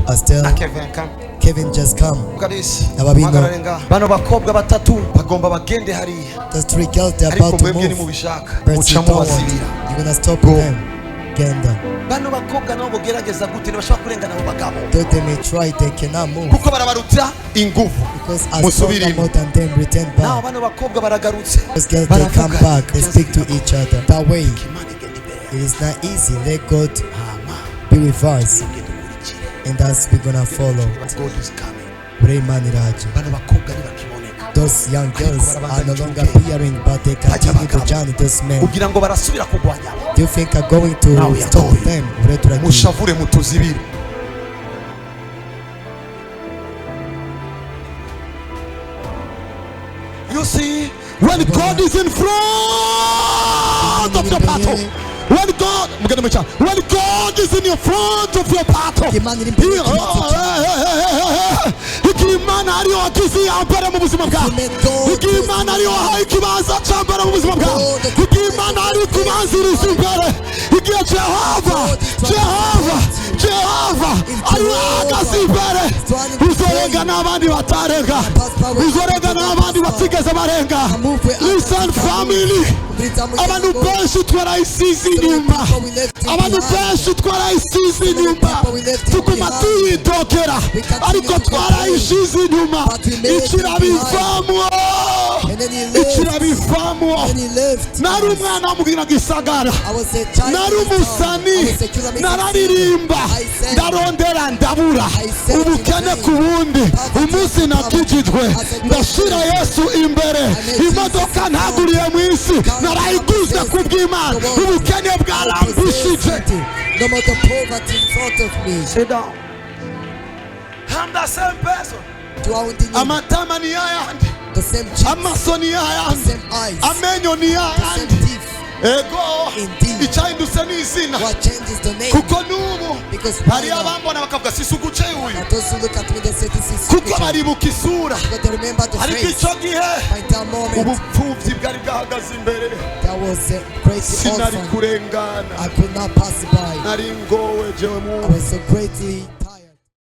Estelle, Na Kevin come. Kevin just come. Look at this. Ababino. Muhagarare ngaha. Bano bakobwa batatu bagomba bagende hariya. Those three girls, they're Ariko about to mwebwe move. nimubishaka But you muca don't want. mubazibira. You're gonna stop Go. them. Genda. Bano bakobwa nabo bogerageza gute ntibashobora kurengana abo bagabo Though they may try, they cannot move. Kuko barabaruta inguvu. Because as Musubire stronger inyuma. more than them, return Naho back. bano bakobwa baragarutse. Those girls, they come Baravuga. back. They speak to each other. That way, Imana igenda imbere. It is not easy. Let God Hama be with us, twebwe dukurikire. And us we're gonna follow. God is coming. Bure Imana iraje. Bano bakobwa ntibakiboneka. Those young girls are no longer appearing, but they continue to join those men. Ugira ngo barasubira kurwanya abo. Do you think are going to Now we are stop going. them? Bure turagiye. Mushavure mutuzibire. You see, when God is in front of your battle, when God, mugende mu cyaro. When God is in your front of your battle, Imana iri imbere oh, hey, hey, hey, hey, hey. Igihe Imana ariyo wagize iya mbere mu buzima bwawe, igihe Imana ariyo wahaye ikibanza cya mbere mu buzima bwawe, igihe Imana ari kubanziriza imbere, igihe Jehova, Jehova, Jehova ariwe ahagaze imbere, uzorenga n'abandi batarenga, uzorenga n'abandi batigeze barenga. Listen, family, abantu benshi twarayisize inyuma, abantu benshi twarayisize inyuma, tuguma tuyidokera, ariko twarayishize inyuma, ikirabivamwo, And then he left. ikirabivamwo. And he left. Nari umwana wamubwira gisagara, I was a child. Nari in this town. umusani, I was a secular music nararirimba, singer. I sang. Ndarondera ndabura, ubukene ku bundi. Umunsi nakijijwe ndashira Yesu imbere, imodoka ntaguriye mu isi narayiguze ku bw'Imana, ubukene bwarambushije. No more the poverty in front of me. Sit down. I'm the same person. Do I want the Amatama ni yayandi, the same cheeks, amaso ni the yayandi, same eyes, amenyo ni the same yayandi. teeth? Ego. Indeed. Icyahindutse ni izina. What changes the name? Kuko n'ubu Because hariyo right now, abambona bakavuga sisuguce uyu, but those who look at me, they say this is kuko Suguche. baribuka isura. But they remember the Ariko face. icyo gihe By that moment, ubupfubyi bwari bwahagaze imbere, there was a great sinari orphan. kurengana. I could not pass by. Nari ngowe jewe I mu was so greatly